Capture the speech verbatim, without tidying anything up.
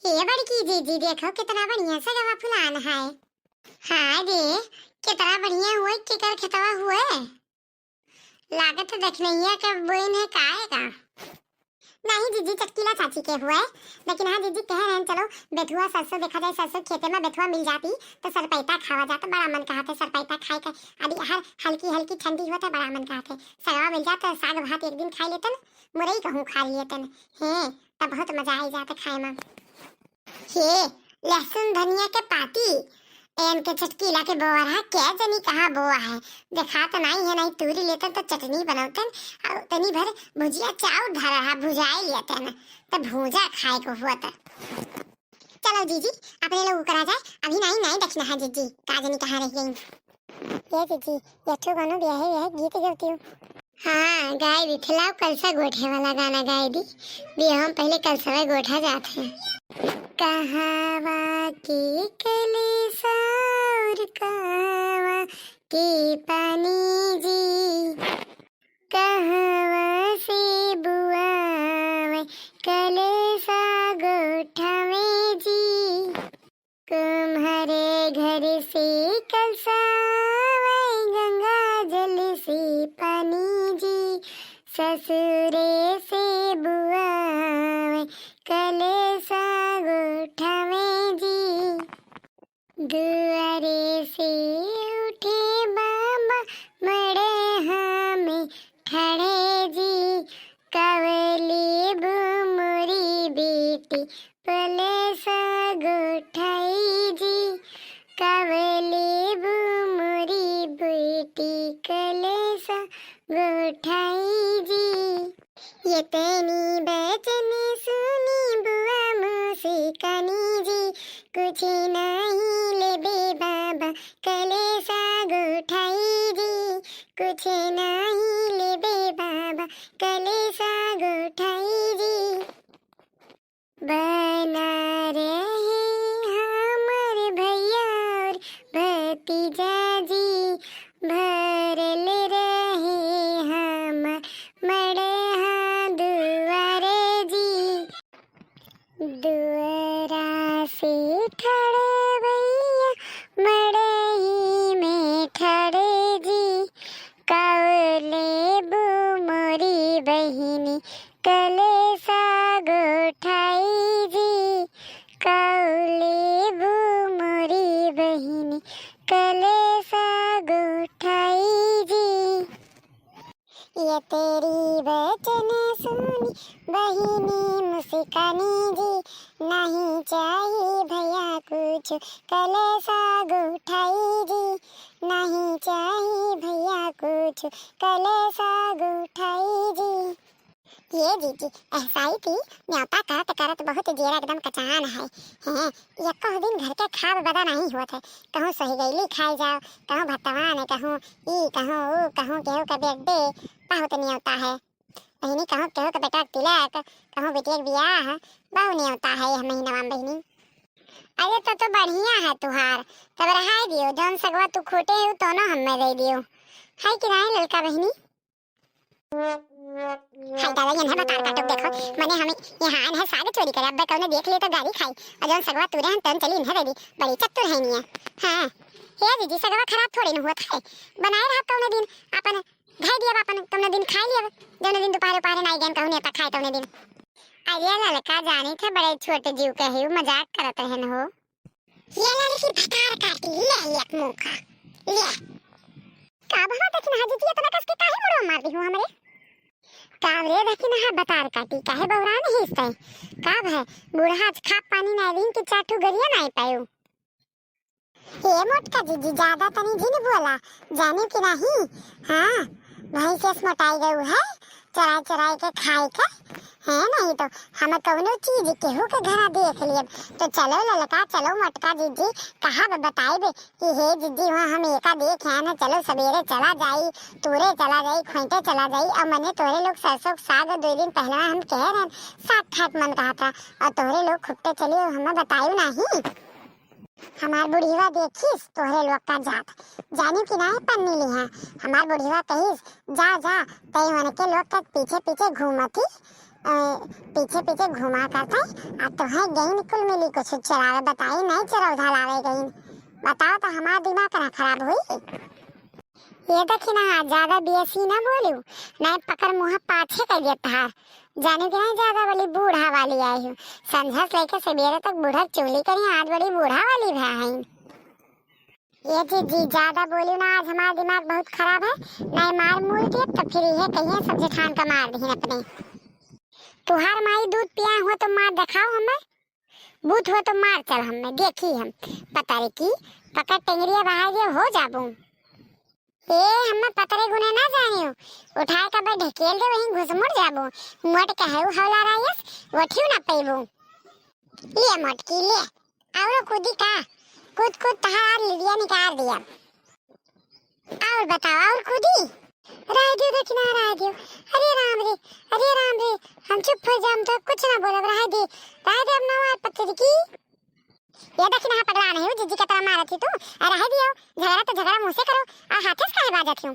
हे बड़की जीजी, देखो कितना बढ़िया सगवा फुलान है। हाँ रे, कितना बढ़िया हुए, केकर खेतवा हुए? लागत दखनैया के बोइन है काहे का? नहीं जीजी, चटकीला चाची के हुए। लेकिन हाँ जीजी, कहे रहन चलो बेथुआ सरसों देखा जाए, सरसों खेते में बेथुआ मिल जाती तो सरपैता खावा जात, बड़ा मन कहत है सरपैता खाए का। अभी हर हल्की हल्की ठंडी होत है, बड़ा मन कहत है सगवा मिल जात तो साग भात एक दिन खाई लेतन, मुरई कहूँ खा लेतन। हैं, तब बहुत मजा आई जात खाए में। हे, लहसुन धनिया के पाती, एन के चटकीला के बोआ रहा, क्या जनी कहाँ बोआ है, देखा तो नहीं है, नहीं तूरी लेतन तो चटनी बनौतन, और तनी भर भुजिया चाउर धरा रहा, भुजाए लियतन, तो भूजा खाए को हुआ था। चलो जीजी, अपने लोग करा जाए, अभी नहीं, नहीं देखना है जीजी, का जनी कहाँ रह गई। ए जीजी, ये ठो गानो ब्याहे है, गीत गवती हूँ। हाँ, गाय दी, थलाव कलसा गोठे वाला गाना गाय दी। बियाह में पहले कलसवे गोठा जात है। कहावा के कलेसा और कहावा के पानी जी, कहावा से बुआवे कलेसा गोठावे जी। तुम्हारे घर से कलसावे गंगा जल से पानी जी, ससुरे से बुआवे कलेसा गोठावे जी। दुआरे से उठे बाबा मड़हा में ठड़े जी, कवले बु मोरी बेटी कलेसा गोठाई जी, कवले बु मोरी बेटी कलेसा गोठाई जी। ये तेनी बचन सुनी बुआ मुस्कानी जी, कुछ नहीं लेबे बाबा कलेसा गोठाई जी, कुछ नहीं लेबे बाबा कलेसा गोठाई जी। बना रहे हमर भैया और भतीजा जी, भरल रहे हमर मड़हा दुआरे जी। दुआरा से ठड़े भैया मड़ही में ठड़े जी, कवले बु मोरी बहिनी कलेसा गोठाई जी, कवले बु मोरी बहिनी कलेसा गोठाई जी। ये तेरी बचन सुनी बहिनी मुस्कानी जी, नहीं चाही भैया कुछ कलेसा गोठाई जी, नहीं चाही भैया कुछ कलेसा गोठाई जी। ये जीजी, एहसाई की न्योता करत करत बहुत जियरा एकदम कचान है। हैं, यक्को दिन घर के खाब बदा नहीं होत है। कहूँ सोहिगैली खाए जाओ, कहूँ भतवान, कहूँ ई, कहूँ ऊ, कहूँ केहू का birthday, बहुत न्योता है। बहिनी, कहूँ केहू का बेटा के तिलक, कहूँ बिटिया के बियाह, बहुत न्योता है यह महीनवा में बहिनी। अरे तो, तो बढ़िया है तुहार, तब रहाई दियो, जौन सगवा तू खोटे हो तौनो हमें दे दियो, है कि नहीं ललका बहिनी? हाय दादा, ये इन्हें बतार काटो, देखो, मने हमें यहाँ इन्हें साग चोरी करे, अब कौनो देख ले तो गाली खाई। और जौन सगवा तूरे हम तन चली इन्हें दे दी, बड़ी चतुर है निया। हाँ, हे जीजी, सगवा खराब थोड़े न हुआ था, बनाए रहा कौनो दिन, अपन धई दिया अपन, कौनो दिन खाए लिया, जौने दिन दोपहरे पहरे नाई गैन कहूँ नेता खाए तौने दिन। अरे ललका जानी थे बड़े छोटे जीव के है, मजाक करत रहन हो। ये लड़की भतार काटी, ले एक मुंह का, ले। का भवा दखिनहा जीजी, इतना कस के काहे मुड़वा मार दी हो हमरे? का रे दखिनहा भतार काटी, काहे बौरान हिस्से? का भय, बूढ़ा आज खा पानी ना दिन के चार ठो गरिया ना पायो। ए मोटका जीजी, ज्यादा तनी जिन बोला, जाने कि नहीं? हाँ, भैंस से मोटाई गऊ है, चराई चराई के खाए के। है नहीं तो हम कौनो चीज केहू के घरा देख लियब तो चलो ललका, चलो मोटका जीजी, कहा ब-, बताई बे कि हे जीजी, वहाँ हम एका देख आए ना, चलो सवेरे चला जाई, तूरे चला जाई, खोइटे चला जाई, और मने तोरे लोग सरसों के साग दो दिन पहले हम कह रहे साग खाए के मन कहत रहा, और तोरे लोग खुट्टे चली और हमें बतायू नहीं। हमार बुढ़िया देखिस तोहरे लोग का जात, जानी कि नाहीं पन्नी लिहा। हमार बुढ़िया कहिस, "जा, जा, तई उनके लोग के पीछे, पीछे घूमत ही, ए, पीछे पीछे घुमा करते, आ तोहे गईन कुल मिली कुछ चरावे, बताई नहीं चरौधा लावे गईन। बताओ तो हमार दिमाग ना खराब हुई। ये देखी ना, ज्यादा बेसी ना बोलू, नहीं पकड़ मुँह पाछे कर दिया तहार। जाने के नहीं ज्यादा बड़ी बूढ़ा वाली आई हूँ। संझा से लेके सवेरे तक बूढ़ा चुगली करी, आज बड़ी बूढ़ा वाली भा है। ये जीजी, ज्यादा बोलू ना, आज हमार दिमाग बहुत खराब है, नहीं मार मूल दिए तो फिर ये कहिए सब जेठान का मार दीन अपने। तुहार माई दूध पिया हुआ तो मार दिखाओ हमें, बूत हुआ तो मार चल हमें, देखी हम पता रे की पकड़ टेंगरिया बहार दिए हो जाबू। ए, हमें पतरे गुने ना जानियो, उठाए का बे ढकेल दे वहीं घुसमुड़ जाबू। मोट कहू हौला रायस, वठियो ना पैबू। ले मोटकी ले, और कूदी का? कूद कूद तहार लिलिया निकाल दिया। और बताओ, और कूदी? रह दियो दखिना, रह दियो। अरे राम रे, अरे राम रे, हम चुप हो जाम तो कुछ ना बोलब, रह दे, रह दे अब ना आए पत्थर की। ये दखिना पगला नहीं हूँ, जीजी के तरह मारत ही तू। अरे रह दियो, झगड़ा तो झगड़ा मुँह से करो, आ हाथे से काहे बाजत हूँ?